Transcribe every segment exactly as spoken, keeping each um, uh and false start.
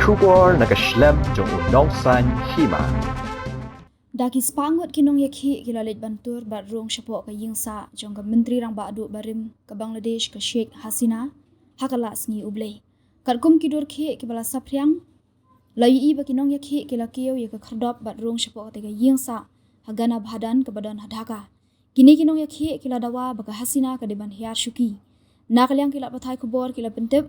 Khubor na ka shlem jong u nongsaiñ hima. Da ki spah ngut ki nongïakhih ki la leit ban tur bad rung shapoh ka ïing sah jong ka Myntri Rangbah Duh barim ka Bangladesh ka Sheikh Hasina ha ka Lahngi U Blei. Katkum ki dur khih kiba la saphriang, la ïohi ba ki nongïakhih ki la kiew ïa ka khyrdop bad rung shapoh kata ka ïing sah ha Gana Bhadan kaba don ha Dhaka. Kine ki nongïakhih ki la dawa ba ka Hasina ka dei ban hiar shuki. Na ka liang ki lad pathai khubor ki la pyntip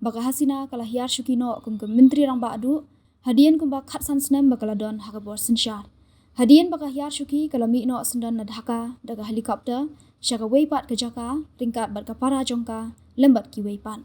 ba ka Hasina ka la hiar shuki noh kum ka Myntri Rangbah Duh hadien kumba khatsan snem ba ka la don ha ka bor synshar. Hadien ba ka hiar shuki ka la mih noh syndon na Dhaka da ka helicopter sha kawei pat ka jaka ryngkat bad ka para jong ka lem bad kiwei pat.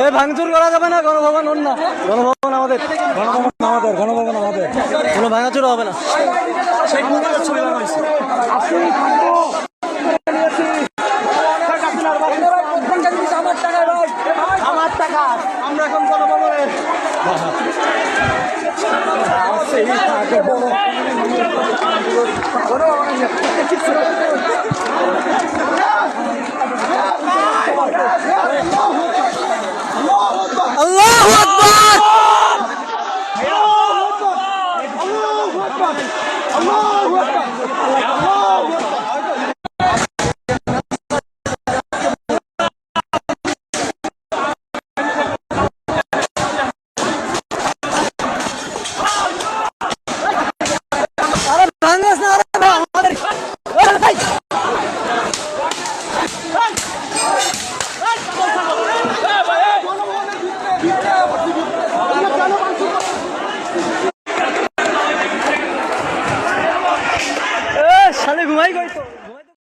এ, ভাঙচুর করা যাবে না, গণভবন অন্য। গণভবন আমাদের, গণভবন আমাদের, গণভবন আমাদের। কোনো ভাঙাচুরা হবে না। আমার টাকা। আমরা এখন গণভবনের